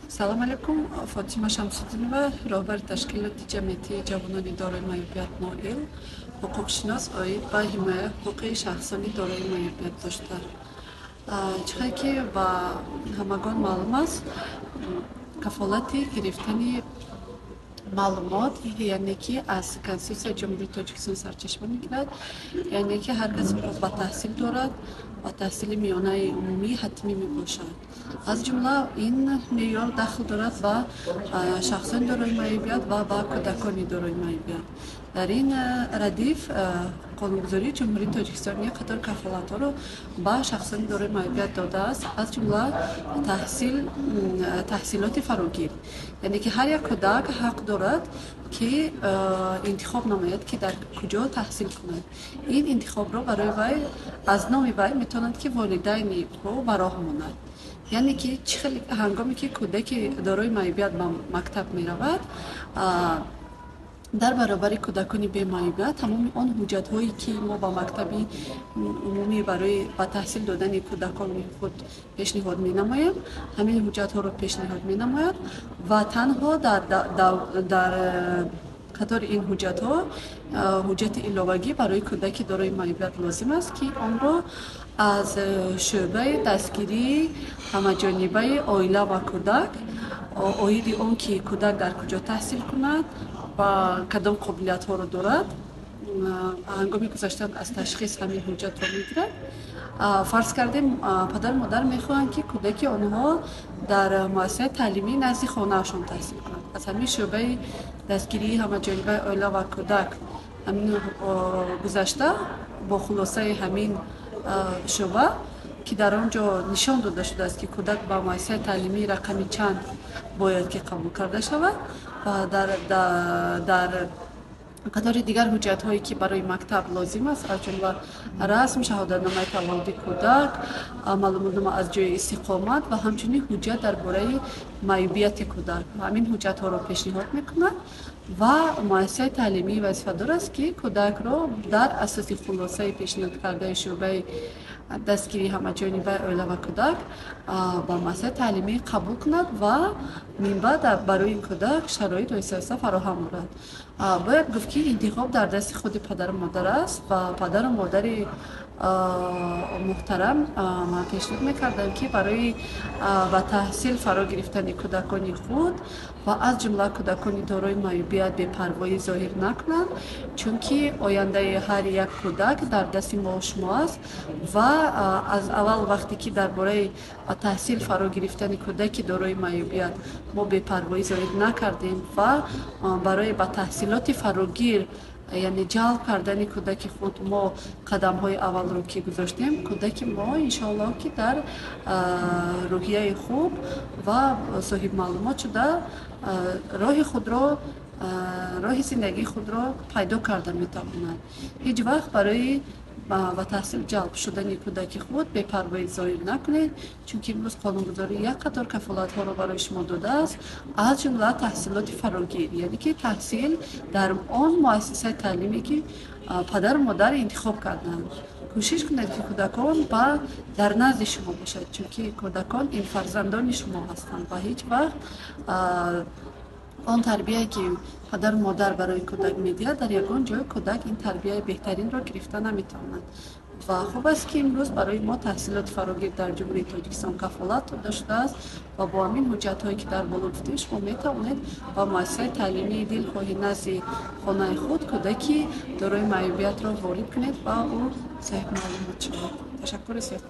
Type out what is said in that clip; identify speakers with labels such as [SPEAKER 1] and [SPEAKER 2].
[SPEAKER 1] Салом алейкум. Фотима Шамсуддинова, роҳбари ташкилоти ҷамъиятии ҷавонони дорои маъюбият «Ноил», ҳуқуқшинос оид ба ҳимояи ҳуқуқи шахсони дорои маъюбият дошта. Чӣ хел ки ба ҳамагон маълум аст, кафолати гирифтани маълумот, яъне ки аз Конститутсияи Ҷумҳурии Тоҷикистон сарчашма мегирад, яъне ки ҳар кас ҳуқуқ ба таҳсил дорад ва таҳсили миёнаи умумӣ ҳатмӣ мебошад. Аз ҷумла ин меъёр дахл дорад ба шахсони дорои маъюбият ва ба кӯдакони дорои маъюбият. Дар ин радиф қонунгузории Ҷумҳурии Тоҷикистон як қатор кафолатҳоро ба шахсони дорои маъюбият додааст, аз ҷумла таҳсилоти фарогир, яъне ки ҳар як кӯдак ҳақ дорад, ки интихоб намояд, ки дар куҷо таҳсил кунад. Ин интихобро барои вай аз номи вай метавонад, ки волидайни ӯ ба роҳ монад. Яъне ки чӣ хел? Ҳангоме ки кӯдаки дорои маъюбият ба мактаб меравад, дар баробари кӯдакони бемаъюбият тамоми он ҳуҷҷатҳое, ки мо ба мактаби умумӣ барои ба таҳсил додани кӯдакони худ пешниҳод менамоем, ҳамин ҳуҷҷатҳоро пешниҳод менамояд ва танҳо дар қатори ин ҳуҷҷатҳо ҳуҷҷати иловагӣ барои кӯдаки дорои маъюбият лозим аст, ки онро аз шӯъбаи дастгирии ҳамаҷонибаи оила ва кӯдак оиди он ки кӯдак дар куҷо таҳсил кунад ва кадом қобилиятҳоро дорад, ҳангоми гузаштан аз ташхис ҳамин ҳуҷҷатро мегирад. Фарз кардем, падару модар мехоҳанд, ки кӯдаки онҳо дар муассисаи таълимии назди хонаашон таҳсил кунад. Аз ҳамин шӯъбаи дастгирии ҳамаҷонибаи оила ва кӯдак ҳамин гузашта, бо хулосаи ҳамин шӯъба, ки дар он ҷо нишон дода шудааст, ки кӯдак ба муассисаи таълимии рақами чанд бояд ки қабул карда шавад, ва дар қатори дигар ҳуҷҷатҳое, ки барои мактаб лозим аст, аз ҷумла расм, шаҳодатномаи таваллуди кӯдак, маълумотнома аз ҷои истиқомат ва ҳамчунин ҳуҷҷат дар бораи маъюбияти кӯдак, ҳамин ҳуҷҷатҳоро пешниҳод мекунад ва муассисаи таълимӣ вазифадор аст, ки кӯдакро дар асоси хулосаи пешниҳод кардаи шӯъбаи дастгирии ҳамаҷонибаи оила ва кӯдак ба муассисаи таълимӣ қабул кунад ва минбаъд барои ин кӯдак шароит оҳиста оҳиста фароҳам орад. Бояд гуфт, ки интихоб дар дасти худи падару модар аст ва падару модари муҳтарам ман пешниҳод мекардам, ки барои ба таҳсил фаро гирифтани кӯдакони худ ва аз ҷумла кӯдакони дорои маъюбият бепарвоӣ зоҳир накунанд, чунки ояндаи ҳар як кӯдак дар дасти мо шумо аст. Ва аз аввал, вақте ки дар бораи ба таҳсил фаро гирифтани кӯдаки дорои маъюбият мо бепарвоӣ зоҳир накардем ва барои ба таҳсилоти фарогир, яъне ҷалб кардани кӯдаки худ мо қадамҳои аввалро ки гузоштем, кӯдаки мо иншоаллоҳ ки дар рӯҳияи хуб ва соҳибмаълумот шуда, роҳи худро, роҳи зиндагии худро пайдо карда метавонад. Ҳеҷ вақт барои ба таҳсил ҷалб шудани кӯдаки худ бепарвоӣ зоҳир накунед, чунки имрӯз қонунгузорӣ як қатор кафолатҳоро барои шумо додааст, аз ҷумла таҳсилоти фарогир, яъне ки таҳсил дар он муассисаи таълиме, ки падару модар интихоб карданд. Кӯшиш кунед, ки кӯдакон ба дар назди шумо бошад, чунки кӯдакон ин фарзандони шумо ҳастанд ва ҳеҷ вақт он тарбияе, ки падару модар барои кӯдак медиҳад, дар ягон ҷой кӯдак ин тарбияи беҳтаринро гирифта наметавонад. Ва хуб аст, ки имрӯз барои мо таҳсилоти фарогир дар Ҷумҳурии Тоҷикистон кафолат дода шудааст ва бо ҳамин ҳуҷҷатҳое, ки дар боло гуфтем, шумо метавонед ба муассисаи таълимии дилхоҳи назди хонаи худ кӯдаки дорои маъюбиятро ворид кунед ва ӯ соҳибмаълумот шавад. Ташаккури зиёд.